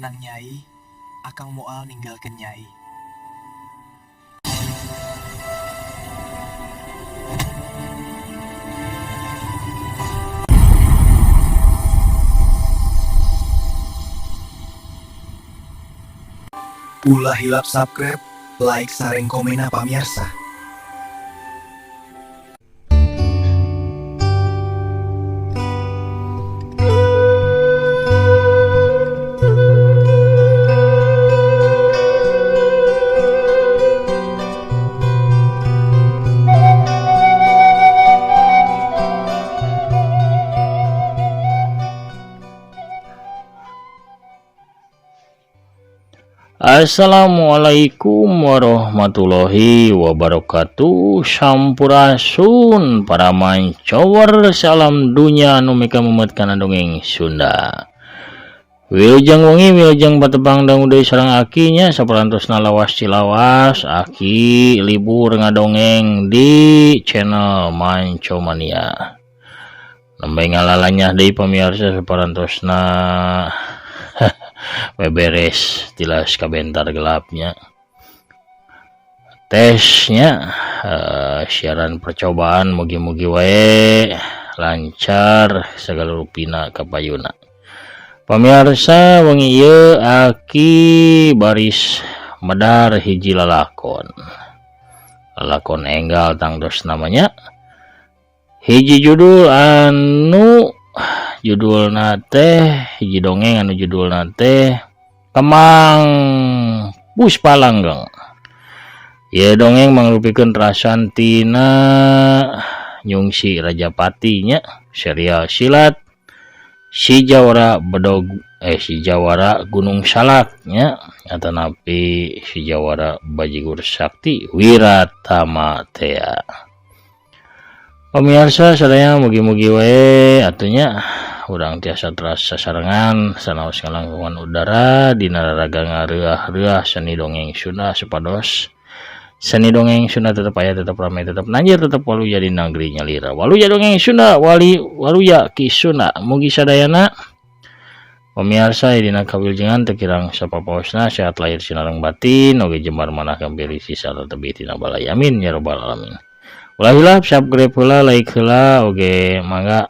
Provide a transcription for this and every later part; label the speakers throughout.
Speaker 1: Tenang Nyai, akang moal ninggalkeun Nyai. Ulah hilap subscribe, like, sareng komena pamiarsa.
Speaker 2: Assalamualaikum warahmatullahi wabarakatuh. Sampurasun para mancower, salam dunya anu mika mumet kana dongeng Sunda. Wilujeng wengi, wilujeng patepang dangu deui sareng akinya saperantosna lawas cilawas aki libur ngadongeng di channel Mancomania. Nembe ngalalanyah deui pamirsa saperantosna beberes tilas kabentar gelapnya. Tesnya siaran percobaan mugi-mugi wae lancar segala rupina kapayuna. Pamirsa wengi ieu aki baris medar hiji lalakon. Lalakon enggal tangtos namanya. Hiji judul anu judulna teh hiji dongeng anu judulna teh Kemang Puspa Langgeng. Ieu dongeng mangrupikeun rasan tina Nyungsi Rajapati nya serial silat Si Jawara Bedog si Jawara Gunung Salak nya atanapi Si Jawara Bajigur Sakti Wiratama tea. Pemirsa sadaya mugi-mugi wae atunya urang tiasa teras sasarengan sanaos ngalangkungan udara dina raraga ngareah-reuah seni dongeng Sunda supados seni dongeng Sunda tetep aya, tetep rame, tetep nanjir, tetep waluya di negeri nyalira. Waluya dongeng Sunda, wali waluya ki Sunda. Mugi sadayana pemirsa dina kawilujengan teu kirang sapapaosna sehat lahir sinareng batin oge jembar manah gampir sisa tebih tina balai, amin ya rabbal alamin. Ulah hilap subscribe heula, like heula, oge mangga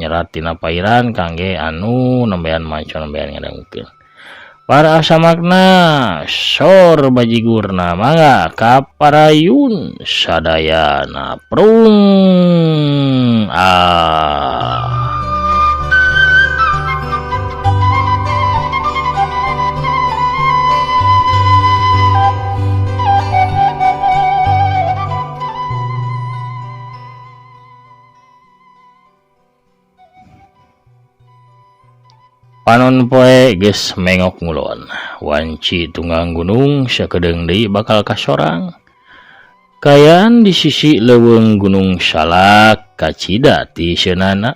Speaker 2: nyerat tina pairan kangge anu nembean maca nembean ngadangukeun. Para asamakna sor bajigurna mangga kaparayun sadayana prung ah. Panon poe geus mengok ngulon, wanci tunggang gunung sakedeung deui bakal kasorang. Kaayaan di sisi leuweung Gunung Salak kacida ti seunana.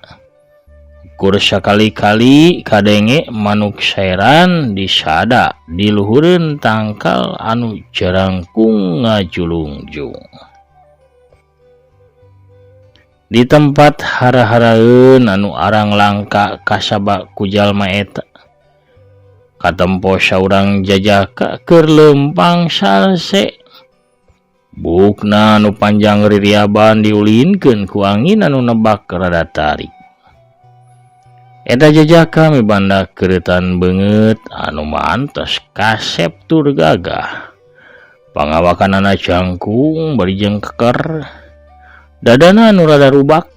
Speaker 2: Ukur sakali-kali kadenge manuk saeran disada di luhureun tangkal anu jarangkung ngajulungjung. Di tempat hara-haraeun anu arang langka kasaba ku jalma eta. Katempo saurang jajaka keur leumpang salse. Bukna anu panjang ririaban diulinkeun ku angin anu nebak rada tarik. Eta jajaka mibanda keureutan beungeut anu mantos kasep tur gagah. Pangawakanana jangkung bari jeung keker. Dadana anu rada rubak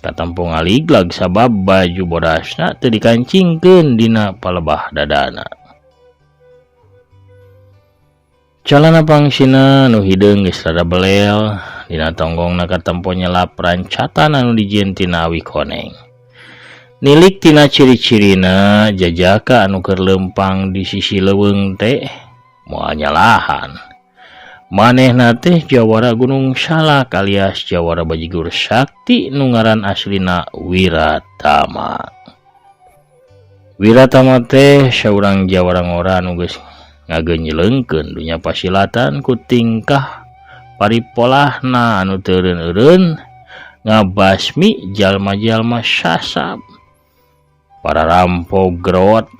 Speaker 2: katempo ngaliglag sabab baju bodasna teu dikancingkeun dina palebah dadana. Calana pangsina nu hideung geus rada belel, dina tonggongna katempo nyelap rancatan anu dijieun tina awi koneng. Nilik tina ciri-cirina jajaka anu keur leumpang di sisi leuweung teh moal nyalahan. Manehna teh Jawara Gunung Salak alias Jawara Bajigur Sakti nu ngaran aslina Wiratama. Wiratama teh saurang jawara ngora anu geus ngagenjeleungkeun dunya pasilatan ku tingkah paripolahna anu teu eureun-eureun ngabasmi jalma-jalma sasab. Para rampok gerot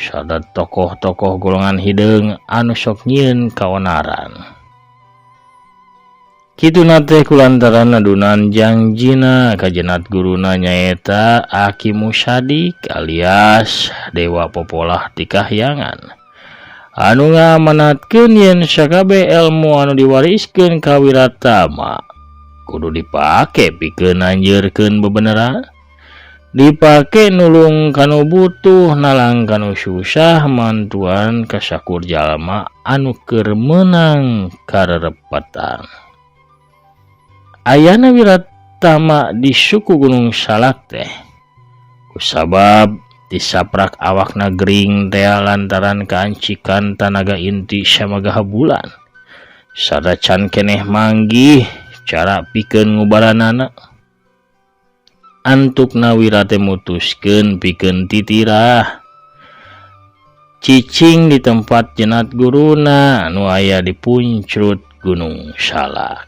Speaker 2: Sarta tokoh-tokoh golongan hideung anu sok nyieun kaonaran. Kituna teh kulantaran adunan jangjina ka jenat guruna nyaeta Aki Musadik alias Dewa Popolah ti Kahyangan. Anu ngamanatkeun yen sakabeh elmu anu diwariskeun ka Wiratama kudu dipake pikeun anjeurkeun bebeneran, dipake nulung kanu butuh, nalang kanu susah, mantuan kasakur jalma anu keur meunang karerepetan. Ayana Wiratama di suku Gunung Salak teh kusabab disaprak awakna gering teh lantaran kaancikan tanaga inti samagaha bulan sarta can keneh manggih cara pikeun ngubaranana. Antukna Wira teh mutuskeun pikeun titirah cicing di tempat jenat guruna anu aya di puncrut Gunung Salak.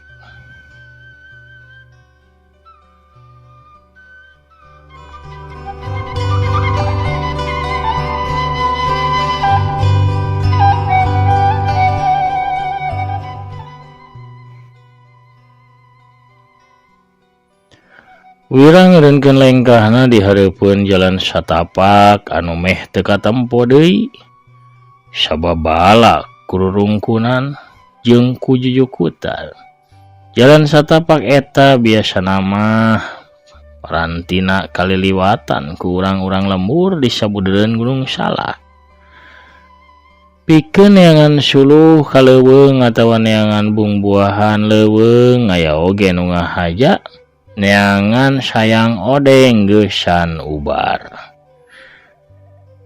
Speaker 2: Wira ngeureunkeun lengkahna di hareupeun jalan satapak anu meh teu katempo deui sabab balak kururungkunan jeung kujujukutan. Jalan satapak eta biasana mah parantina kaliliwatan ku urang-urang lembur di sabudeureun Gunung Salak. Pikeun neangan suluh ka leuweung atawa neangan bungbuahan leuweung aya oge nu ngahaja neangan sayang odeng geusan ubar.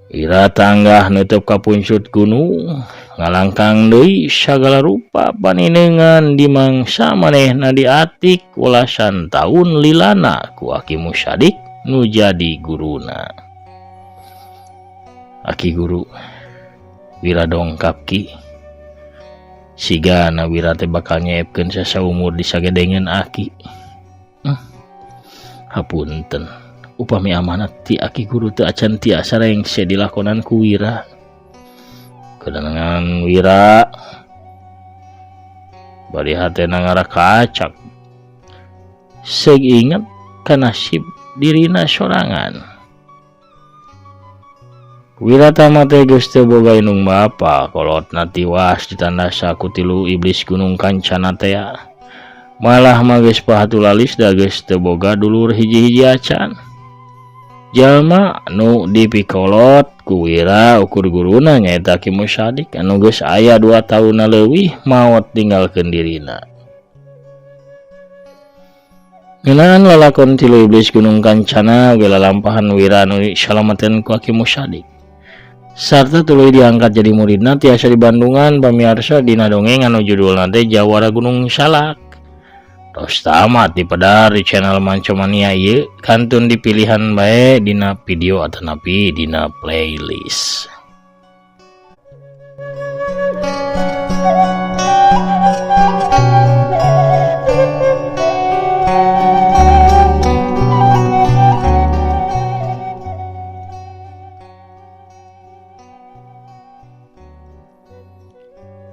Speaker 2: Wira tanggah nutup ka puncut gunung, ngalangkang deui sagala rupa panineungan di mangsa manehna diatik welasan taun lilana ku Aki Musadik nu jadi guruna. Aki guru, Wira dongkap ki. Sigana Wira teh bakal nyeepkeun sasaumur di sagedengeun aki. Hapunten, upami amanat ti aki guru teu acan tiasa rengse dilakonan ku Wira. Kedenengan Wira bari hatena ngarakacak. Seug inget ka nasib dirina sorangan. Wiratama teh geus teu boga indung bapa, kolotna tiwas ditandasa ku tilu iblis Gunung Kancana teh. Malah mah geus pahatulalis da geus teu boga dulur hiji-hiji acan. Jalma nu dipikolot ku Wira ukur guruna nyaeta Ki Musadik anu geus aya 2 taunna leuwih maot ninggalkeun dirina. Ngeunaan lalakon tilu iblis Gunung Kancana oge lalampahan Wira anu disalametan ku Aki Musadik. Sarta tuluy diangkat jadi muridna tiasa di Bandungan pamiarsa dina dongeng anu judulna teh Jawara Gunung Salak. Tos tamat dipedar di channel Mancomania ieu kantun dipilihan bae dina video atanapi dina playlist.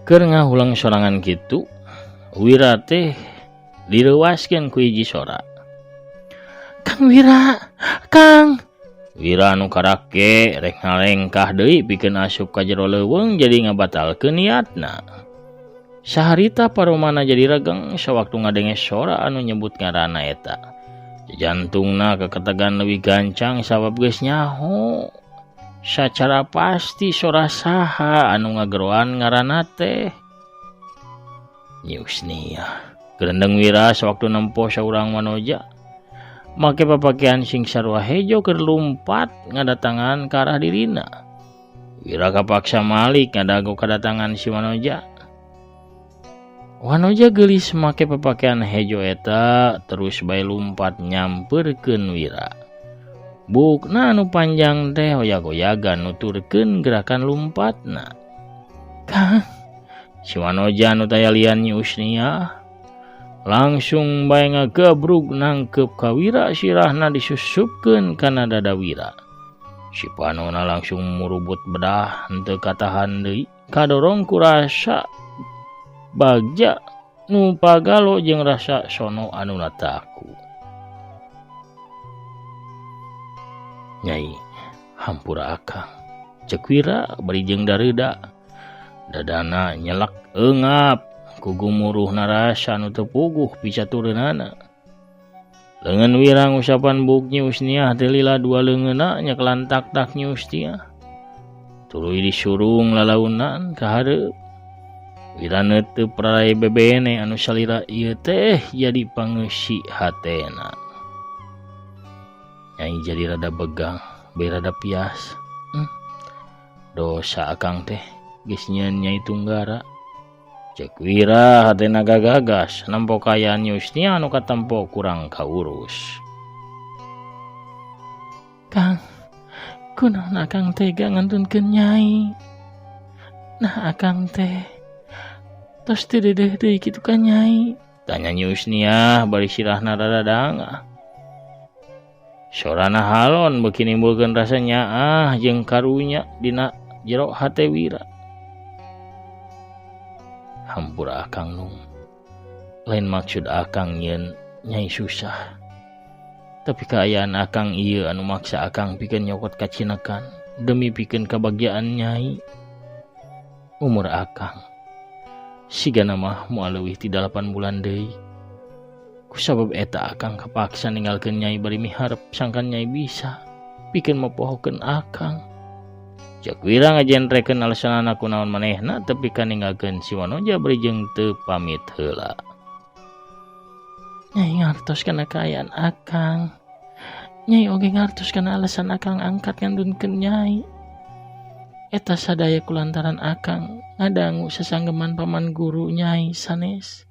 Speaker 2: Keur ngahulang sorangan kitu, Wira teh direuwaskeun ku hiji sora. Kang Wira, Kang. Wira anu karake rek ngalengkah deui pikeun asup ka jero leuweung jadi ngabatalkeun niatna. Saharita paromana jadi regeng sawaktu ngadenge sora anu nyebut ngaranna eta. Jantungna keketegan leuwih gancang sabab geus nyaho. Sacara pasti sora saha anu ngageroan ngaranna teh. Nyi Usniah. Gerendeng Wira sewaktu nempo saurang manoja make papakean sing sarua hejo keur lumpat ngadatangan ka arah dirina. Wira kapaksa malik ngadago kadatangan si manoja. Wanoja geulis make papakean hejo eta terus bae lumpat nyamperkeun Wira. Bukna anu panjang teh hoyag-hoyagan nuturkeun gerakan lumpatna. Kang, si Wanoja anu taya lian Nyi Usniah langsung bae ngagebrug nangkep ka Wira, sirahna disusupkeun kana dada Wira. Si panona langsung murubut bedah henteu katahan deui kadorong ku rasa bagja nu pagalo jeung rasa sono anu nataku. Nyai hampura akang cek Wira bari jeung dareuda dadana nyelak eungap ku gumuruh narasa nu teu puguh picatureunana. Leungeun Wira ngusapan buuk Nyi Usniah teh lila dua leungeunna nyekelan tak-tak Nyi Usniah. Tuluy disurung lalaunan ka hareup. Wira neuteup rarai bebene anu salira ieu teh jadi pangeusi hatena. Nyai jadi rada begang, bari rada pias. Dosa akang teh geus nyieun Nyai tunggara. Cek Wira hatena gagagas nempo kaayaan Nyi Usniah anu katempo kurang kaurus. Kang, kunaon akang tega ngantunkeun Nyai? Nah akang teh tos teu deudeuh deui kitu ka Nyai? Tanya Nyi Usniah bari sirahna rada dangah. Sorana halon beuki nimbulkeun rasa nyaah jeung karunya dina jero hate Wira. Hampura akang nung, lain maksud akang nyeun Nyai susah, tapi kaayaan akang ieu anu maksa akang pikeun nyokot kacinekan demi pikeun kabagjaan Nyai. Umur akang sigana mah moal leuwih ti 8 bulan deui. Kusabab eta akang kapaksa ninggalkeun Nyai bari miharep sangkan Nyai bisa pikeun mopohokeun akang. Cek Wira ngajentrekeun alasanana kunaon manehna tepi ka ninggalkeun si Wanoja bari jeung teu pamit heula. Nyai ngartos kana kaayaan akang. Nyai oge ngartos kana alasan akang angkat ngandunkeun Nyai. Eta sadaya kulantaran akang ngadangu sasanggeman paman guru Nyai sanes.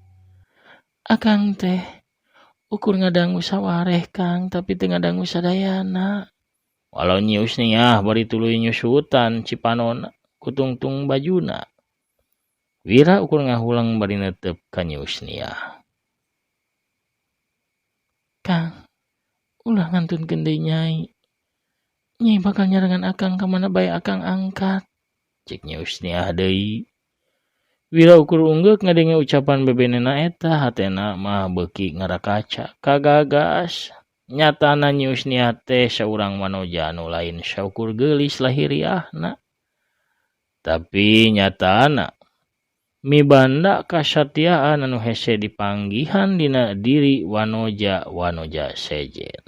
Speaker 2: Akang teh ukur ngadangu sawareh Kang, tapi teu ngadangu sadayana. Walau Nyi Usniah bari tuluy nyusutan cipanona kutungtung bajuna. Wira ukur ngahulang bari netep ka Nyi Usniah. Kang, ulah ngantunkeun deui Nyai. Nyai bakal nyarengan akang ka mana bae akang angkat. Cek Nyi Usniah deui. Wira ukur unggeuk ngadenge ucapan bebenena eta hatena mah beuki ngarakaca kagagas. Nyatana Nyi Usniah teh saurang wanoja anu lain saukur geulis lahiriahna. Tapi nyatana mibanda kasatiaan anu hese dipanggihan dina diri wanoja-wanoja sejen.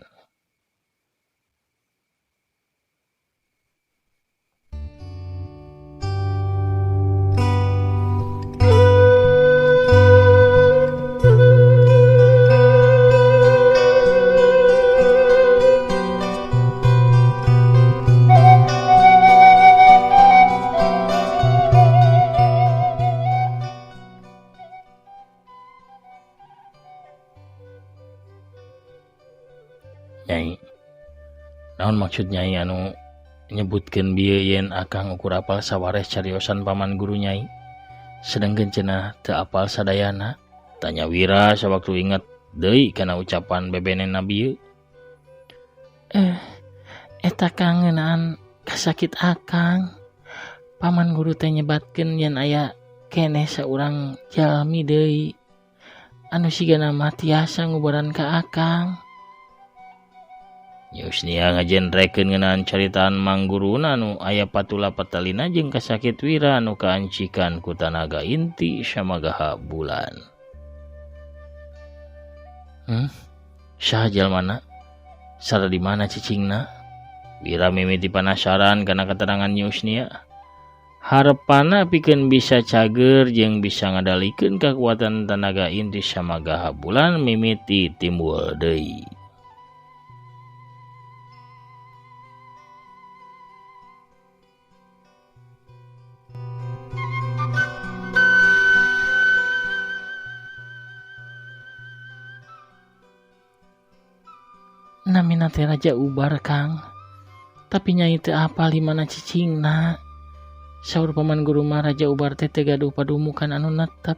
Speaker 2: Nyai, naon maksud Nyai anu nyebutkeun bieu yen akang ukur apal sawareh cariosan paman guru Nyai, sedengkeun cenah teu apal sadayana? Tanya Wira sawaktu inget deui kana ucapan bebenena bieu. Eta Kang ngeunaan kasakit akang. Paman guru teh nyebatkeun yen aya keneh saurang jalmi deui anu sigana mah tiasa ngubaran ka akang. Nyi Usniah ngajenrekeun ngeunaan caritaan mangguruna anu aya patula patalina jeung kasakit Wira anu kaancikan ku tanaga inti samagaha bulan. Saha jalmana? Sarta di mana cicingna? Wira mimiti panasaran kana keterangan Nyi Usniah. Harepana pikeun bisa cager jeung bisa ngadalikeun kakuatan tanaga inti samagaha bulan mimiti timbul deui. Namina teh Raja Ubar Kang, tapi Nyai teu apal di mana cicingna. Saur paman guru mah Raja Ubar teh teu gaduh padumukan anu netep.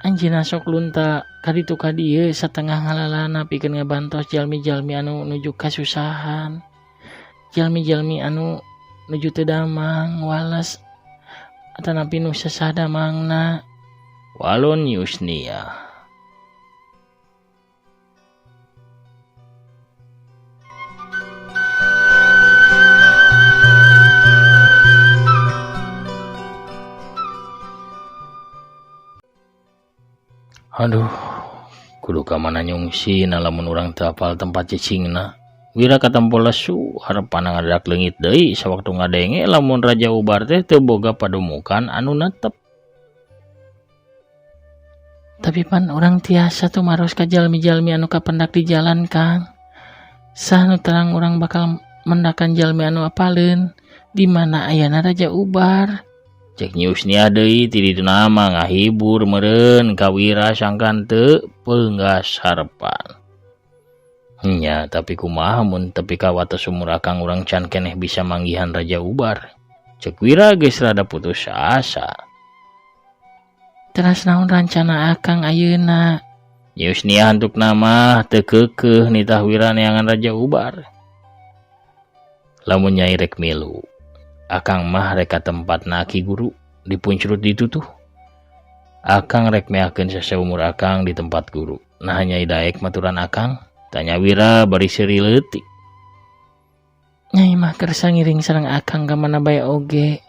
Speaker 2: Anjeunna sok lunta kaditu ka dieu satengah ngalalana pikeun ngabantos jalmi-jalmi anu nuju kasusahan. Jalmi-jalmi anu nuju teu damang wales atanapi nu sesah damangna.
Speaker 3: Walon Yusnia. Aduh, kudu ka mana nyungsina lamun urang teu apal tempat cicingna. Wira katempo lesu, harepana ngadadak leungit deui sawaktu ngadenge lamun Raja Ubar teh teu boga padumukan anu netep.
Speaker 2: Tapi pan urang tiasa tumaros ka jalmi-jalmi anu kapendak di jalan, Kang. Sah nu terang urang bakal mendakan jalmi anu apaleun di mana ayana Raja Ubar.
Speaker 3: Cek Nyi Usniah deui ti dituna mah ngahibur meureun ka Wira sangkan teu peunggas harepan. Nya, tapi kumaha mun tepi ka wates umur akang urang can keneh bisa manggihan Raja Ubar. Cek Wira geus rada putus asa.
Speaker 2: Teras naon rancana akang ayeuna?
Speaker 3: Nyi Usniah antukna mah teu keukeuh nitah Wira neangan Raja Ubar. Lamun nyai rek milu, akang mah rek ka tempatna aki guru dipuncrut ditu tuh. Akang rek meakeun sasaumur akang di tempat guru. Nah nyai daek maturan akang? Tanya Wira bari seuri leutik.
Speaker 2: Nyai mah kersa ngiring sareng akang ka mana bae oge.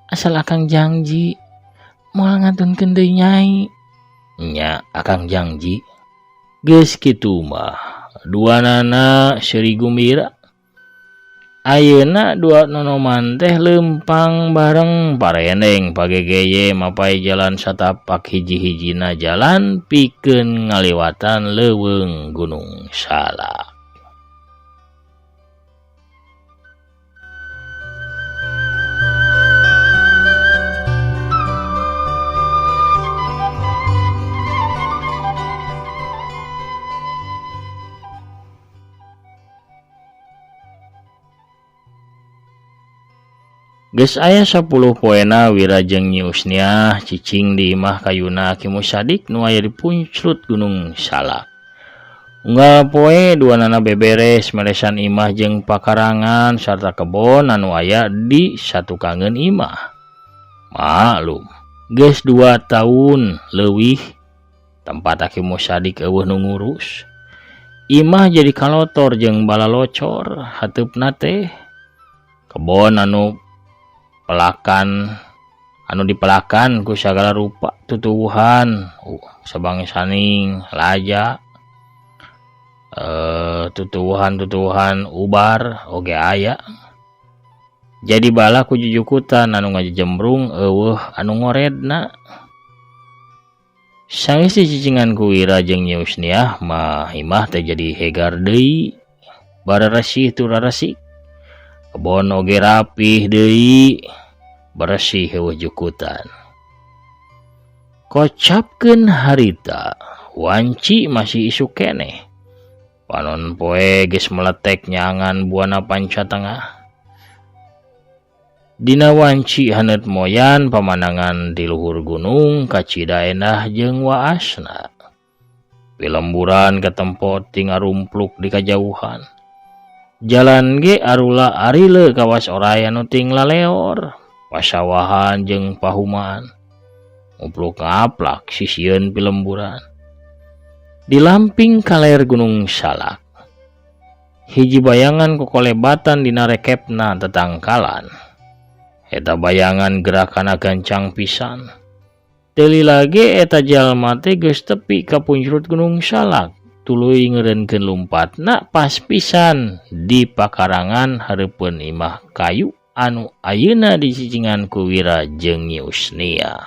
Speaker 2: Asal akang janji moal ngatunkeun deui nyai.
Speaker 3: Nya, akang janji. Geus kitu mah duanana seuri gumbira. Ayeuna dua nonoman teh leumpang bareng parendeng pagegeye mapai jalan satapak hiji-hijina jalan pikeun ngaliwatan leuweung Gunung Salak. Geus aya 10 poena Wira jeung Nyi Usniah cicing di imah kayuna Ki Musadik nu aya di puncrut Gunung Salak. Unggal poe duanana beberes melesan imah jeung pakarangan sarta kebon anu aya di satukangeun imah. Maklum, geus 2 tahun leuwih tempat Aki Musadik eueuh nu ngurus. Imah jadi kalotor jeung balalocor hateupna teh. Kebon anu pelakan anu dipelakan ku sagala rupa tutuwuhan, sabangsaning laja, tutuwuhan-tutuwuhan ubar oge aya. Jadi bala ku jujukutan anu ngajejembrung eueuh anu ngoredna. Sanggeus dicicingan ku Wira jeung Nyi Usniah mah imah teh jadi hegar deui, bararesih tur raresik. Kebon oge rapih deui, beresih eueuh jukutan. Kocapkeun harita, wanci masih isuk keneh. Panon poe geus meletek nyangan buana panca tengah. Dina wanci haneut moyan pamandangan di luhur gunung kacida endah jeung waasna. Pilemburan katempo ting arumpluk di kajauhan. Jalan ge arula arile kawas oray anu ting laleor, pasawahan jeung pahumaan. Ngupluk ngaplak sisieun pilemburan. Di lamping kaler Gunung Salak, hiji bayangan kokolebatan dina rekepna tetangkalan. Eta bayangan gerakana gancang pisan. Teu lila ge eta jalma teh geus tepi ka puncrut Gunung Salak. Tuluy ngeureunkeun lumpatna pas pisan di pakarangan hareupeun imah kayu anu ayeuna dicicingan ku Wira jeung Nyi Usniah.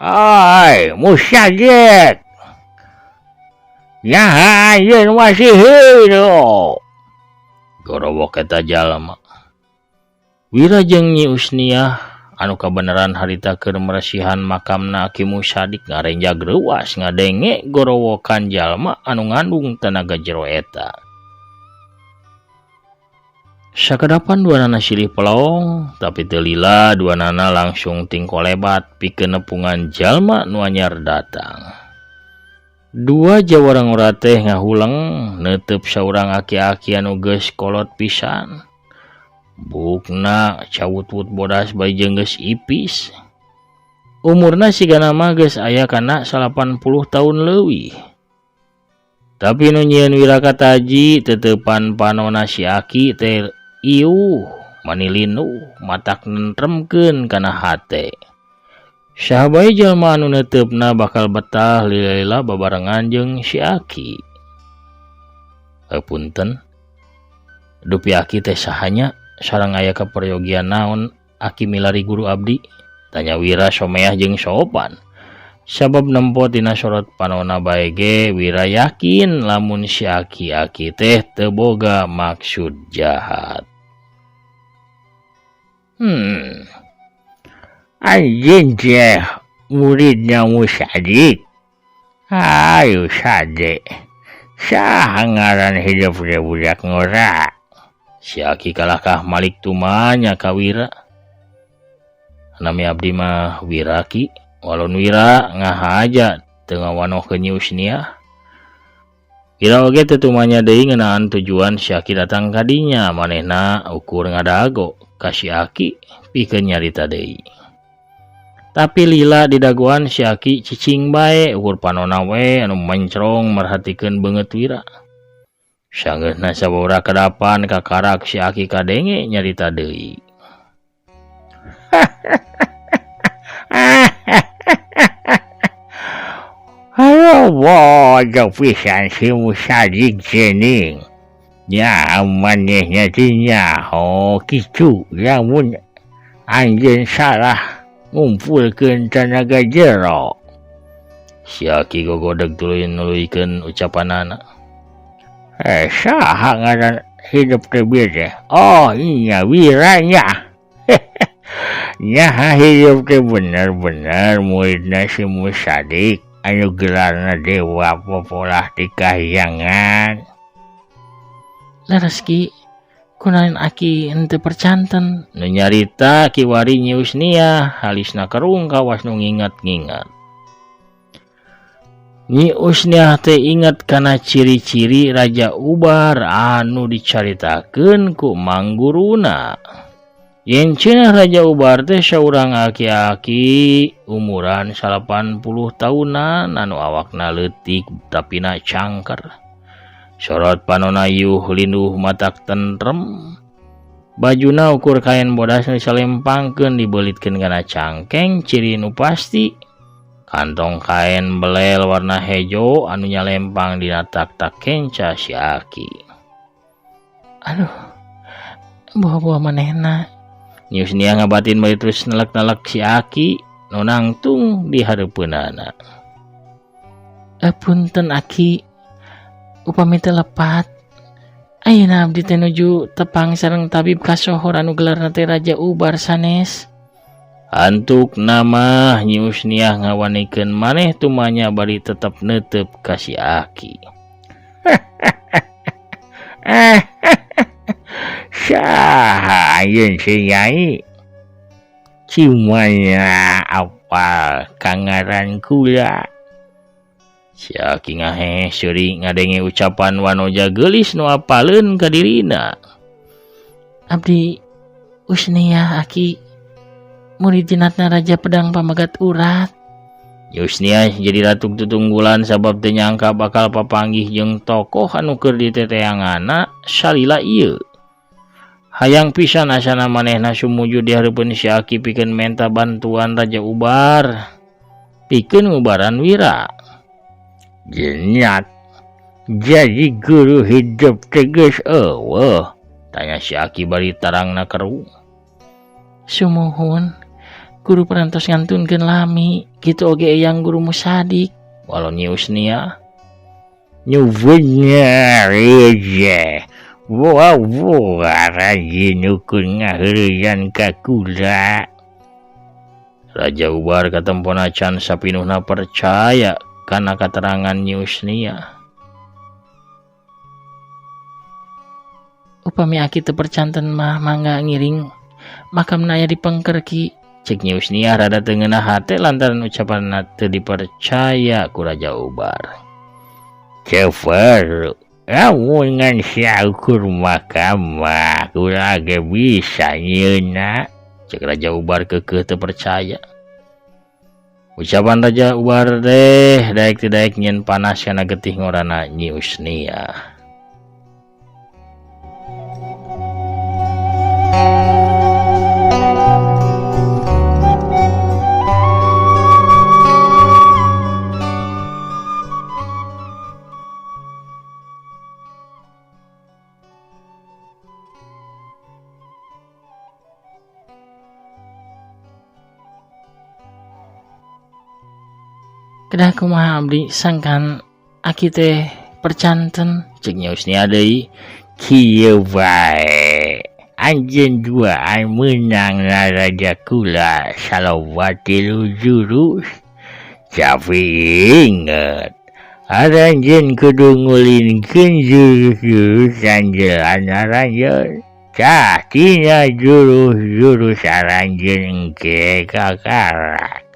Speaker 3: Ai, Musadik. Nyaha anjeun masih hidup. Gorowok eta jalma. Wira jeung Nyi Usniah anu kabeneran harita keur meresihan makamna Ki Musadik ngarenjag reuas ngadenge gorowokan jalma anu ngandung tenaga jero eta. Sakadapan duanana silih pelong, tapi teu lila duanana langsung tingkolebat pikeun nepungan jalma nu anyar datang. Dua jawara ngora teh ngahuleng neuteup saurang aki-aki anu geus kolot pisan. Bukna cawut-wut bodas bari jeung geus ipis. Umurna sigana mah geus aya kana 80 tahun leuwih. Tapi nu nyieun Wira kataji teteupan panona si aki teh iuh mani linuh matak nentremkeun kana hate. Saha bae jalma anu neuteupna bakal betah lila-lila babarengan jeung si aki. Punten. Dupi aki teh sahanya sareng aya kaperyogian naon aki milari guru abdi? Tanya Wira someah jeung sopan. Sabab nempo tina sorot panona bae ge Wira yakin lamun si aki-aki teh teu boga maksud jahat.
Speaker 2: Anjeun teh muridna Musadik. Ayo sade. Saha ngaran hidup teh budak ngora?
Speaker 3: Si aki kalahkah malik tumanya ka Wira. Nami abdi mah Wira ki. Walon Wira ngahaja teu ngawanohkeun Nyi Usniah. Wira oge teu tumanya deui ngeunaan tujuan si aki datang ka dinya, manehna ukur ngadago ka si aki pikeun nyarita deui. Tapi lila didagoan si aki cicing bae ukur panona we anu mencrong merhatikeun beungeut Wira. Sanggeusna sababaraha kadapan kakarak si aki kadenge nyarita deui.
Speaker 2: Halo bodoh pisan si Musadik cening. Nya manehna teh nyaho kitu lamun anjeun salah ngumpulkeun tanaga jero.
Speaker 3: Si aki gogodeg tuluy nuluykeun ucapanana.
Speaker 2: Saha ngaran hidup teh bieu teh? Oh iya Wira nya. Nya hidup teh bener-bener muridna si Musadik anu gelarna dewa popolah di kahyangan.
Speaker 3: Leres ki, kunaon aki henteu percanten? Nu nyarita kiwari Nyi Usniah, halisna kerung kawas nu nginget-nginget. Nyi Usniah teh inget kana ciri-ciri Raja Ubar anu dicaritakeun ku mangguruna. Yen cenah Raja Ubar teh saurang aki-aki umuran 80 tahunan anu awakna leutik tapina cangker. Sorot panona yuh linduh matak tentrem. Bajuna ukur kain bodas nu disalempangkeun dibeulitkeun kana cangkeng ciri nu pasti. Kantong kain belel warna hejo anu nyalempang dina tak-tak kenca si aki. Aduh, buah-buah manehna. Nyi Usniah ngabatin bari terus nelek-nelek si aki nu nangtung di hareupeunana. Punten aki, upami teu lepat. Ayeuna abdi teh nuju tepang sareng tabib kasohor anu gelarna teh Raja Ubar sanes. Antuk nama Nyi Usniah ngawanikeun maneh tumanya bari tetep neuteup ka si aki.
Speaker 2: Saha anjeun si Nyai? Cimanya apal kangaran kula.
Speaker 3: Si aki ngahe seuri ngadenge ucapan wanoja geulis nu apaleun ka dirina. Abdi Usniah aki, murid jinatna Raja Pedang Pamagat Urat. Yusniah jadi ratuk tutunggulan sabab teu nyangka bakal papanggih jeung tokoh anu keur diteteangana salila ieu. Hayang pisan asana manehna sumujud di hareupeun si aki pikeun menta bantuan Raja Ubar pikeun ngubaran Wira.
Speaker 2: Jenyat jadi guru hidup tegas eueuh,
Speaker 3: tanya si aki bari tarangna keruh. Sumuhun, guru parantos ngantunkeun lami, kitu oge eyang guru Musadik. Walau Nyi Usniah
Speaker 2: nyuwunnya reje. Wah, rajin ukur ngaheureuyan ka kula.
Speaker 3: Raja Ubar katempona can sapinuhna percaya kana katerangan Nyi Usniah.
Speaker 2: Upami aki teu percanten mah mangga ngiring makamna aya di pengker ki. Cek Nyi Usniah rada teu ngeunah hate lantaran ucapanna teu dipercaya ku Raja Ubar. Ceper, lamun ngan saukur makam mah kula ge bisa nyieunna. Cek Raja Ubar keukeuh teu percaya. Ucapan Raja Ubar teh daek teu daek nyieun panas kana getih ngorana Nyi Usniah. Kedah kumaha abdi sangkan aki teh percanten cek Nyi Usniah deui. Kieu bae anjeun duaan meunang raja kula saloba tilu jurus. Tapi inget aranjeun kudu ngulinkeun jurus-jurus anjeun aranjeun. Tah tina jurus-jurus aranjeun engke kakarak.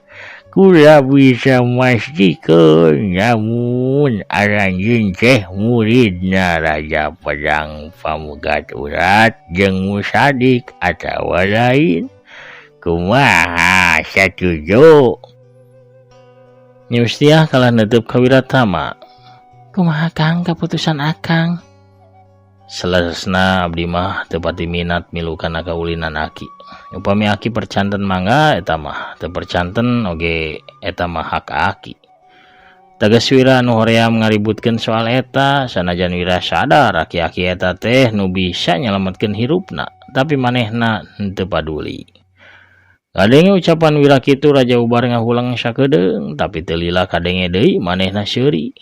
Speaker 2: Kula bisa mastikeun namun aranjeun teh muridna Raja Pedang Pamegat Urat jeung Musadik atawa lain. Kumaha satuju? Nyi Usniah kalah neuteub ka Wiratama. Kumaha Kang kaputusan akang? Saleresna abdi mah teu pati minat milu kana kaulinan aki. Upami aki percanten mangga eta mah, teu percanten oge eta mah hak aki. Tegas Wira anu hoream ngaributkeun soal eta, sanajan Wira sadar aki-aki eta teh nu bisa nyalametkeun hirupna, tapi manehna henteu paduli. Kadenge ucapan Wira kitu Raja Ubar ngahulang sakedeung, tapi teu lila kadenge deui manehna seuri.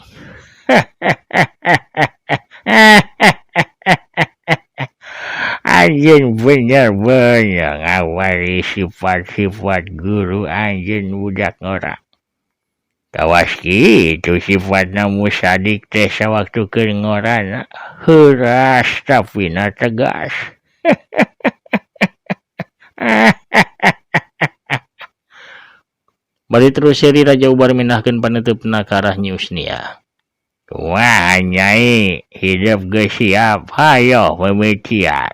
Speaker 2: Anjeun bener-bener ngawari sifat-sifat guru anjeun budak ngora. Kawas kitu sifatna Musadik teh sawaktu keur ngorana, heuras tapina tegas. Bari terus seuri Raja Ubar mindahkeun paneuteup-na ka arah Nyi Usniah. Wah nyai, hidup geus siap, hayo pemitian.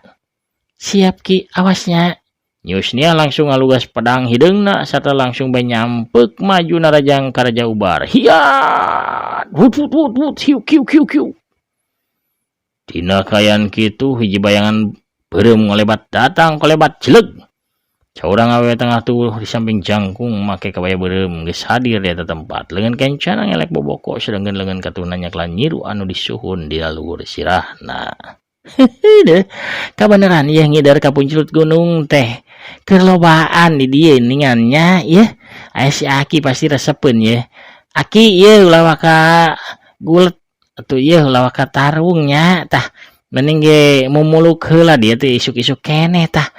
Speaker 2: Siap ki, awasnya. Nyi Usniah langsung ngalugas pedang hideungna sarta langsung bae nyampek maju narajang ka Raja Ubar. Hiat! Hut hut hut hut hiu kiu kiu kiu. Dina kaayaan kitu hiji bayangan beureum ngolebat datang kolebat jeleg. Saurang awewe tengah tubuh di samping jangkung make kabaya beureum geus hadir di eta tempat. Leungeun kencana ngelek boboko sedengkeun leungeun katuhna nyaklan nyiru anu disuhun dina luhur sirahna. Deuh, kabeneran ieu ngider ka punclut gunung teh. Keur lobaan di dieu ningannya ieu. Aya si Aki pasti resepeun ieu. Aki ieu ulah waka gulet atuh ieu ulah waka tarung nya tah. Mending ge mumuluk heula dieu teh isuk-isuk keneh tah.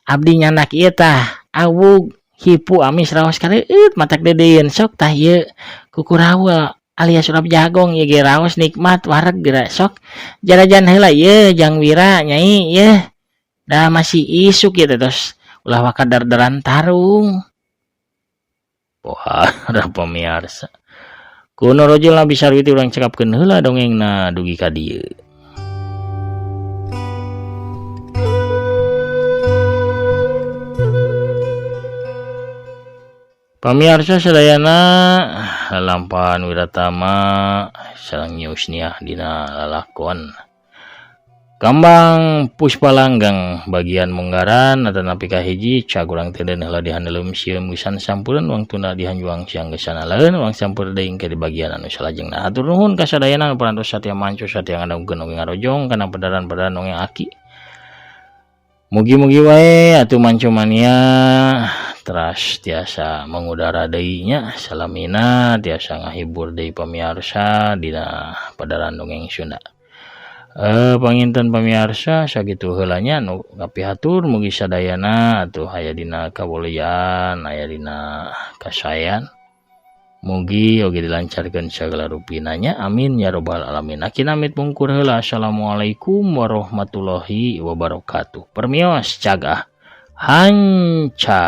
Speaker 2: Abdi nyanak ieu tah awug hipu amis raos kareueut matak dedeun sok tah ieu kukurawa alias urap jagong ieu ge raos nikmat wareg geura sok jarajan heula ieu jang Wira nyai ieu da masih isuk ieu teh tos ulah waka dardaran tarung. Pohara pamiarsa kuno rojol Nabi Sarwiti urang cekapkeun heula dongengna dugi ka dieu. Pamiarsa sadayana lampahan Wiratama sareng Nyi Usniah dina lalakon Kambang Puspa Langgeng bagian munggaran atanapi kahiji cag urang teh deuneuh heula dihandeleum sieun wisan sampureun wangtuna dihanjuang siang geus sanaleun urang sampeur deui engke di bagian anu salajengna. Hatur nuhun ka sadayana anu parantos satia manco satia ngadongkeun oge ngarojong kana pedaran-pedaran dongeng aki. Mugi-mugi wae atuh manco mania teras tiasa mengudara deui nya salamina tiasa ngahibur deui pamiarsa dina padaran dongeng Sunda. Panginten pamiarsa sakitu heula nya nu kapihatur mugi sadayana atuh aya dina kaboleyan aya dina kasaean. Mugi oge dilancarkeun sagala rupina nya, amin ya robbal alamin. Akin amit mungkur heula. Assalamualaikum warahmatullahi wabarakatuh. Permios, cagah hanca.